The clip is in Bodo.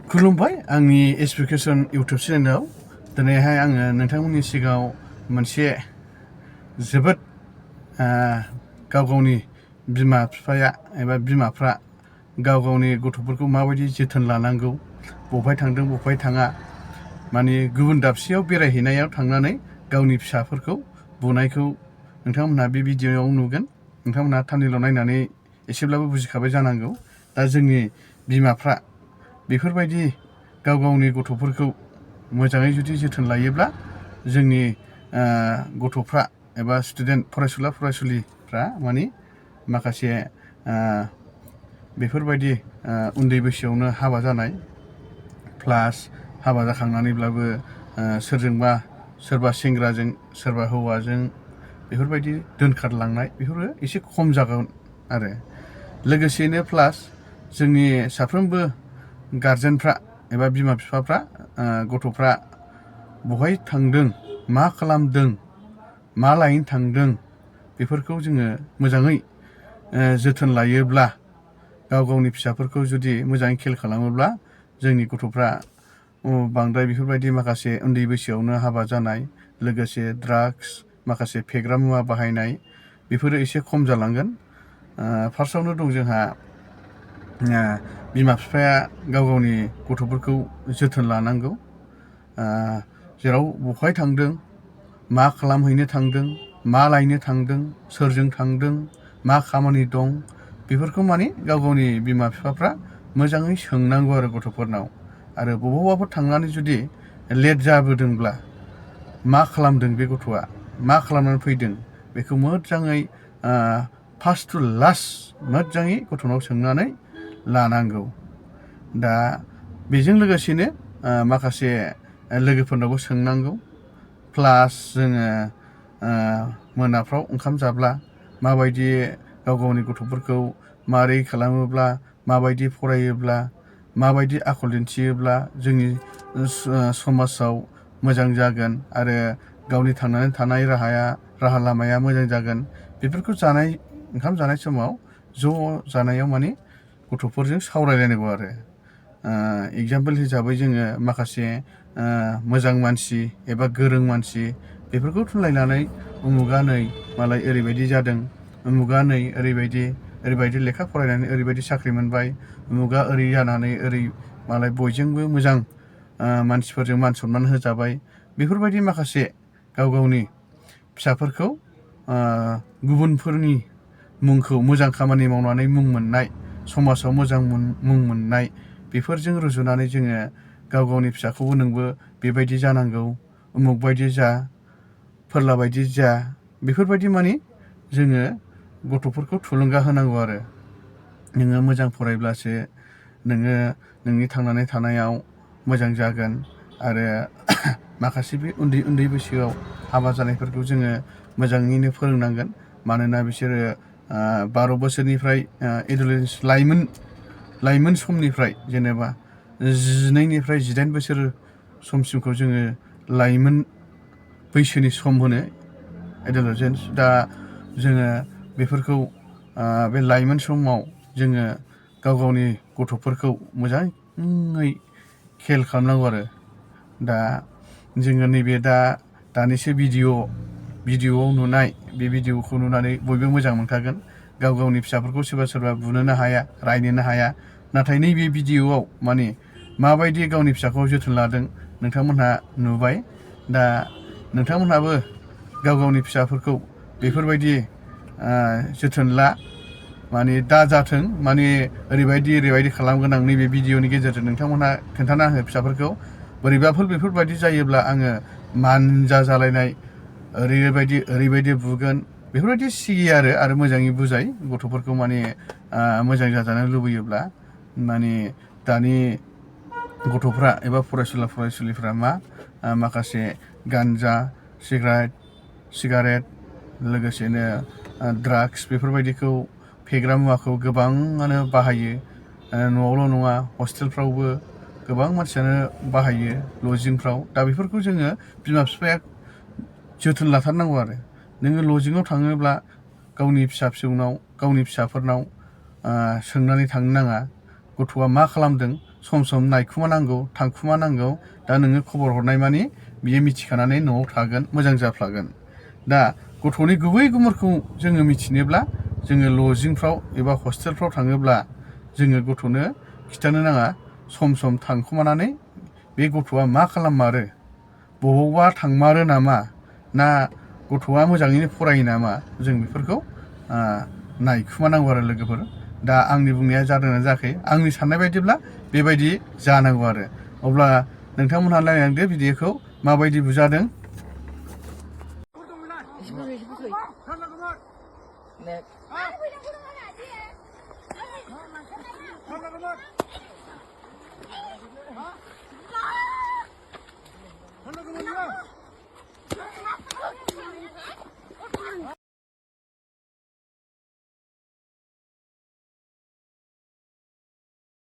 खुलुमबाय आंनि एसपिकेसन इउटुब चेनेलाव दिनैहाय आङो नोंथांमोननि सिगाङाव मोनसे जोबोद गाव गावनि बिमा बिफाया एबा बिमाफ्रा गाव गावनि गथ'फोरखौ माबायदि जोथोन लानांगौ, बबेहाय थांदों बबेहाय थाङा, माने गुबुन दाबसेयाव बेरायहैनायाव थांनानै गावनि फिसाफोरखौ बुनायखौ नोंथांमोनहा बे भिडिअ'आव नुगोन। नोंथांमोनहा थाम्बनेइलाव नायनानै एसेब्लाबो बुजिखाबाय जानांगौ। दा जोंनि बिमाफ्रा बेफोरबायदि गाव गावनि गथ'फोरखौ मोजाङै जुदि जोथोन लायोब्ला जोंनि गथ'फ्रा एबा स्टुडेन्ट फरायसुला फरायसुलिफ्रा माने माखासे बेफोरबायदि उन्दै बैसोआवनो हाबा जानाय प्लास हाबा जाखांनानैब्लाबो सोरजोंबा सोरबा सेंग्राजों सोरबा हौवाजों बेफोरबायदि दोनखारलांनाय बेफोरो एसे खम जागोन आरो लोगोसेनो प्लास जोंनि साफ्रोमबो गारजेनफ्रा एबा बिमा बिफाफ्रा गथ'फ्रा बहाय थांदों, मा खालामदों, मा लायनो थांदों बेफोरखौ जोङो मोजाङै जोथोन लायोब्ला, गाव गावनि फिसाफोरखौ जुदि मोजाङै खेल खालामोब्ला जोंनि गथ'फ्रा बांद्राय बेफोरबायदि माखासे उन्दै बैसोआवनो हाबा जानाय, लोगोसे ड्राग्स माखासे फेग्रा मुवा बाहायनाय बेफोरो एसे खम जालांगोन। फार्स्टआवनो दं जोंहा बिमा बिफाया गाव गावनि गथ'फोरखौ जोथोन लानांगौ। जेराव बहाय थांदों, मा खालामहैनो थांदों, मा लायनो थांदों, सोरजों थांदों, मा खामानि दं बेफोरखौ माने गाव गावनि बिमा बिफाफ्रा मोजाङै सोंनांगौ आरो गथ'फोरनाव। आरो बबावबाफोर थांनानै जुदि लेट जाबोदोंब्ला मा खालामदों बे गथ'आ, मा खालामनानै फैदों बेखौ मोजाङै फार्स्ट टु लास्ट मोजाङै गथ'नाव सोंनानै लानांगौ। दा बेजों लोगोसेनो माखासे लोगोफोरनावबो सोंनांगौ। प्लास जोङो मोनाफ्राव ओंखाम जाब्ला माबायदि गाव गावनि गथ'फोरखौ मारै खालामोब्ला, माबायदि फरायोब्ला, माबायदि आखल दिन्थियोब्ला जोंनि समाजाव मोजां जागोन आरो गावनि थांनानै थानाय राहा लामाया मोजां जागोन, बेफोरखौ ओंखाम जानाय समाव ज' जानायाव माने गथ'फोरजों सावरायलायनांगौ आरो। एगजामपोल हिसाबै जोङो माखासे मोजां मानसि एबा गोरों मानसि बेफोरखौ थुनलायनानै उमुगा नै मालाय ओरैबायदि जादों, उमुगा नै ओरैबायदि लेखा फरायनानै ओरैबायदि साख्रि मोनबाय, उमुगा ओरै जानानै ओरै मालाय बयजोंबो मोजां मानसिफोरजों मान सनमान होजाबाय। बेफोरबायदि माखासे गाव गावनि फिसाफोरखौ गुबुनफोरनि मुंखौ मोजां खामानि मावनानै मुं मोननाय, समाजाव मोजां मुं मोननाय बेफोरजों रुजुनानै जोङो गाव गावनि फिसाखौबो नोंबो बेबायदि जानांगौ, उमुक बायदि जा, फोरला बायदि जा, बेफोरबायदि माने जोङो गथ'फोरखौ थुलुंगा होनांगौ आरो। नोङो मोजां फरायब्लासो नोङो नोंनि थांनानै थानायाव मोजां जागोन। आरो माखासे बे उन्दै बैसोआव हाबा जानायफोरखौ जोङो मोजाङैनो फोरोंनांगोन। मानोना बिसोरो 12 बोसोरनिफ्राय एडलेसेन्स लाइमोन समनिफ्राय जेनेबा 12निफ्राय 18 बोसोर समसिमखौ जोङो लाइमोन बैसोनि सम होनो एडलेसेन्स। दा जोङो बेफोरखौ बे लाइमोन समाव जोङो गाव गावनि गथ'फोरखौ मोजाङै खेल खालामनांगौ आरो। दा जोङो नैबे दानिसो भिडिअ'आव नुनाय बे भिडिअ'खौ नुनानै बयबो मोजां मोनखागोन। गाव गावनि फिसाफोरखौ सोरबा बुनोनो हाया, रायनोनो हाया। नाथाय नैबे भिडिअ'आव माने माबायदि गावनि फिसाखौ जोथोन लादों नोंथांमोनहा नुबाय। दा नोंथांमोनहाबो गाव गावनि फिसाफोरखौ बेफोरबायदि जोथोन ला, माने दा जाथों, माने ओरैबायदि खालामगोन आं नैबे भिडिअ'नि गेजेरजों नोंथांमोनहा खोन्थाना हो फिसाफोरखौ। बोरैबाफोर बेफोरबायदि जायोब्ला आङो मानजा जालायनाय ओरैबायदि बुगोन, बेफोरबायदि सिगियो आरो मोजाङै बुजाय गथ'फोरखौ। माने मोजां जाजानो लुबैयोब्ला माने दानि गथ'फ्रा एबा फरायसुला फरायसुलिफ्रा माखासे गान्जा, सिगारेट लोगोसेनो ड्राग्स बेफोरबायदिखौ फेग्रा मुवाखौ गोबाङानो बाहायो। न'आवल' नङा, हस्टेलफ्रावबो गोबां मानसियानो बाहायो, लजिंफ्राव। दा बेफोरखौ जोङो बिमा बिफाया जोथोन लाथारनांगौ आरो। नोङो लजिङाव थाङोब्ला गावनि फिसाफोरनाव सोंनानै थांनो नाङा गथ'आ मा खालामदों, सम नायखुमानांगौ थांखुमानांगौ। दा नोङो खबर हरनाय मानि बियो मिथिखानानै न'आव थागोन, मोजां जाफ्लागोन। दा गथ'नि गुबै गुमुरखौ जोङो मिथिनोब्ला जोङो लजिंफ्राव एबा हस्टेलफ्राव थाङोब्ला जोङो गथ'नो खिथानो नाङा सम थांखुमानानै बे गथ'आ मा खालाममारो, बबावबा थांमारो नामा, ना गथ'आ मोजाङैनो फरायो नामा, जों बेफोरखौ नायखुमानांगौ आरो लोगोफोर। दा आंनि बुंनाया जादोंना जायाखै, आंनि साननाय बायदिब्ला बेबायदि जानांगौ आरो। अब्ला नोंथांमोनहा नायलांदो भिडिअखौ माबायदि बुजादों